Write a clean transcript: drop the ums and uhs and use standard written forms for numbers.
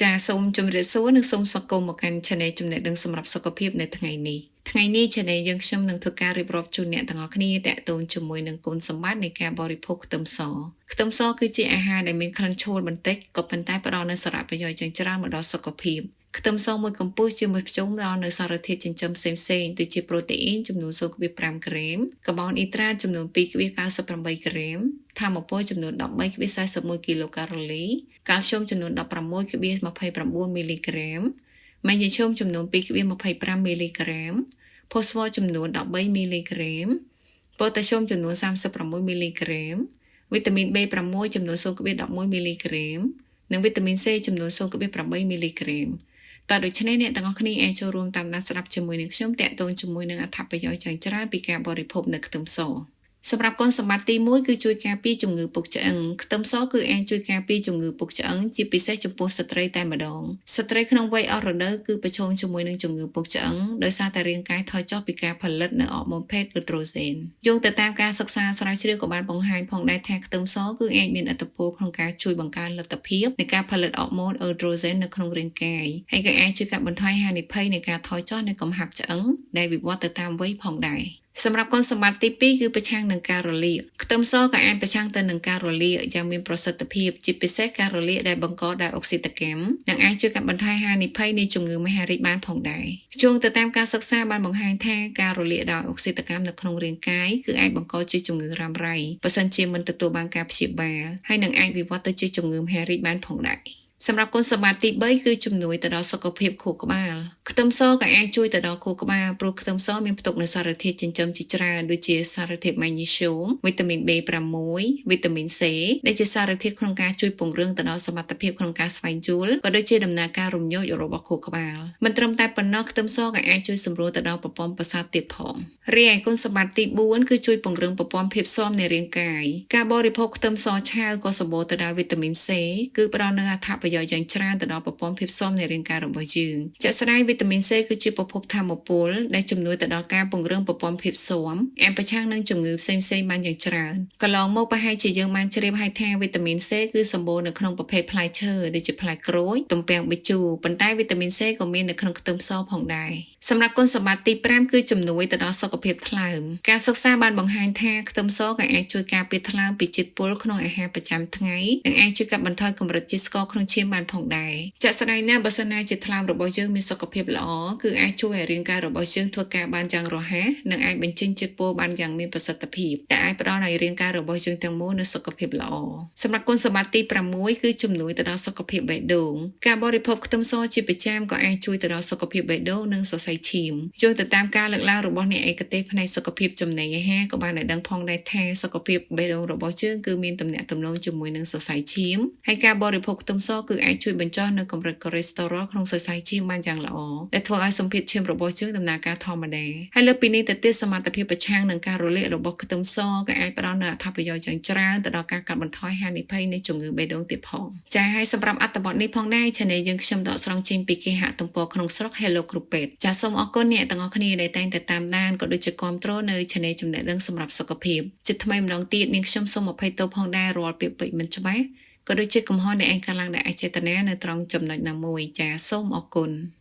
ចាសសូមជម្រាបសួរនិងសូមស្វាគមន៍មកកាន់ Channel ចំណេះដឹងសម្រាប់សុខភាពនៅថ្ងៃនេះថ្ងៃនេះ Channel យើងខ្ញុំនឹងធ្វើការរៀបរាប់ជូនអ្នកទាំងអស់គ្នាតាក់ទងជាមួយនឹងគុណសម្បត្តិនៃការបរិភោគខ្ទឹមសខ្ទឹមសគឺជាអាហារដែលមានក្លិនឆួលបន្តិចក៏ប៉ុន្តែផ្ដល់នូវសារៈប្រយោជន៍យ៉ាងច្រើនមកដល់សុខភាពខ្ទឹមសមួយកំពឹសជាមួយភ្ជុំផ្ដល់នូវសារធាតុចិញ្ចឹមផ្សេងៗដូចជាប្រូតេអ៊ីនចំនួន0.5ក្រាមកាបូនអ៊ីដ្រាតចំនួន2.98ក្រាមថាមពលចំនួន13.41គីឡូកាឡូរីកាល់ស្យូមចំនួន16.29មីលីក្រាមម៉ាញ៉េស្យូមចំនួន2.25មីលីក្រាមផូស្វ័រចំនួន13មីលីក្រាមប៉ូតាស្យូមចំនួន36មីលីក្រាមវីតាមីន B6 ចំនួន0.11មីលីក្រាមនិងវីតាមីន C ចំនួន0.8មីលីក្រាមតើដូច្នេះអ្នកទាំងអស់គ្នាអាចចូលរួមតាមដានស្ដាប់ជាមួយនឹងខ្ញុំតាក់ទងជាមួយនឹងអត្ថប្រយោជន៍យ៉ាងច្រើនពីការបរិភោគនៅខ្ទឹមសសម្រាប់គុណសម្បត្តិទី1គឺជួយការពារជំងឺពុកឆ្អឹងខ្ទឹមសគឺអាចជួយការពារជំងឺពុកឆ្អឹងជាពិសេសចំពោះស្ត្រីតែម្ដងស្ត្រីក្នុងវ័យអស់រដូវគឺប្រឈមជាមួយនឹងជំងឺពុកឆ្អឹងដោយសារតែរាងកាយថយចុះពីការផលិតនៅអរម៉ូនភេទអេដ្រូសែនយោងទៅតាមការសិក្សាស្រាវជ្រាវក៏បានបង្ហាញផងដែរថាខ្ទឹមសគឺអាចមានឥទ្ធិពលក្នុងការជួយបង្កើនលទ្ធភាពនៃការផលិតអរម៉ូនអេដ្រូសែននៅក្នុងរាងកាយហើយក៏អាចជួយកាត់បន្ថយហានិភ័យនៃការថយចុះនៃកំហាប់ឆ្អឹងដែលវិវត្តទៅតាមវ័យផងដែរសម្រាប់គុណសម្បត្តិទី2គឺប្រឆាំងនឹងការរលាកខ្ទឹមសក៏អាចប្រឆាំងទៅនឹងការរលាកយ៉ាងមានប្រសិទ្ធភាពជាពិសេសការរលាកដែលបង្កដោយអុកស៊ីតកម្មនិងអាចជួយកាត់បន្ថយហានិភ័យនៃជំងឺមហារីកបានផងដែរជួងទៅតាមការសិក្សាបានបង្ហាញថាការរលាកដោយអុកស៊ីតកម្មនៅក្នុងរាងកាយគឺអាចបង្កជាជំងឺរ៉ាំរ៉ៃបើសិនជាមិនទទួលបានការព្យាបាលហើយនឹងអាចវិវត្តទៅជាជំងឺមហារីកបានផងដែរសម្រាប់គុណសម្បត្តិទី3គឺជំនួយទៅដល់សុខភាពខួរក្បាលខ្ទឹមសក៏អាចជួយទៅដល់ខួរក្បាលព្រោះខ្ទឹមសមានផ្ទុកនូវសារធាតុចិញ្ចឹមជាច្រើនដូចជាសារធាតុម៉ាញ៉េស្យូមវីតាមីន B6 វីតាមីន C ដែលជាសារធាតុក្នុងការជួយពង្រឹងទៅដល់សមត្ថភាពក្នុងការស្វែងយល់ក៏ដូចជាដំណើរការរំញោចរបស់ខួរក្បាលមិនត្រឹមតែប៉ុណ្ណោះខ្ទឹមសក៏អាចជួយសម្រួលទៅដល់ប្រព័ន្ធប្រសាទទៀតផងរីឯគុណសម្បត្តិទី4គឺជួយពង្រឹងប្រព័ន្ធភាពស៊ាំនៃរាងកាយការបរិភោគខ្ទឹមសឆាវក៏សម្បូរទៅដោយវីតាមីន C គឺផ្ដល់នូវអត្ថប្រយោជន៍យ៉ាងច្រើនទៅដល់ប្រព័ន្ធភាពស៊ាំនៃរាងកាយរបស់យើងជាក់ស្ដែងវីតាមីន C គឺជាប្រភពថាមពលដែលជំនួយទៅដល់ការពង្រឹងប្រព័ន្ធភាពស៊ាំអាចប្រឆាំងនឹងជំងឺផ្សេងៗបានយ៉ាងច្រើនកន្លងមកប្រហែលជាយើងបានជ្រាបហើយថាវីតាមីន C គឺសម្បូរនៅក្នុងប្រភេទផ្លែឈើដូចជាផ្លែក្រូចទំពាំងប៊ីជូប៉ុន្តែវីតាមីន C ក៏មាននៅក្នុងខ្ទឹមសផងដែរសម្រាប់គុណសម្បត្តិទី5គឺជំនួយទៅដល់សុខភាពថ្លើមការសិក្សាបានបង្ហាញថាខ្ទឹមសក៏អាចជួយការពារថ្លើមពីជាតិពុលក្នុងអាហារប្រចាំថ្ងៃនិងអាចជួយកាត់បន្ថយកម្រិតជាតិស្ករក្នុងឈាមបានផងដែរជាក់ស្ដែងណាស់បើសិនណាជាថ្លើមរបស់យើងមានសុខភាពល្អគឺអាចជួយឲ្យរាងកាយរបស់យើងធ្វើការបានយ៉ាងរហ័សនិងអាចបញ្ចេញជាតិពុលបានយ៉ាងមានប្រសិទ្ធភាពដែលអាចផ្ដល់ឲ្យរាងកាយរបស់យើងទាំងមូលនូវសុខភាពល្អសម្រាប់គុណសម្បត្តិទី6គឺជំនួយទៅដល់សុខភាពបេះដូងការបរិភោគខ្ទឹមសជាប្រចាំក៏អាចជួយទៅដល់សុខភាពបេះដូងនិងសរសៃឈាមយោងទៅតាមការលើកឡើងរបស់អ្នកឯកទេសផ្នែកសុខភាពចំណីអាហារក៏បានឲ្យដឹងផងដែរថាសុខភាពបេះដូងរបស់យើងគឺមានទំនាក់ទំនងជាមួយនឹងសរសៃឈាមហើយការបរិភោគខ្ទឹមសគឺអាចជួយបញ្ចុះនូវកម្រិតកូលេស្តេរ៉ុលក្នុងសរសៃឈាមបានយ៉ាងល្អដែលធ្វើឲ្យសម្ពាធឈាមរបស់យើងដំណើរការធម្មតាហើយលើសពីនេះទៅទៀតសមត្ថភាពប្រឆាំងនឹងការរលាករបស់ខ្ទឹមសក៏អាចផ្ដល់នូវអត្ថប្រយោជន៍យ៉ាងច្រើនទៅដល់ការកាត់បន្ថយហានិភ័យនៃជំងឺបេះដូងទៀតផងចា៎ហើយសម្រាប់អត្ថបទនេះផងដែរ Channel យើងខ្ញុំដកស្រង់ចេញពីគេហទំព័រក្នុងស្រុក Hello គ្រូពេទ្យចាសសូមអរគុណអ្នកទាំងអស់គ្នាដែលតែងតែតាមដានក៏ដូចជាគាំទ្រនៅ Channel ចំណេះដឹងសម្រាប់សុខភាពជាថ្មីម្ដងទៀតនាងខ្ញុំសូមអភ័យទោសផងដែររាល់ពាក្យពេចន៍មិនច្បាស់ក៏ដូចជាកំហុសនៃឯងកាលឡើងដែលអចេតនានៅត្រង់ចំណុចណាមួយចាសសូមអរគុណ។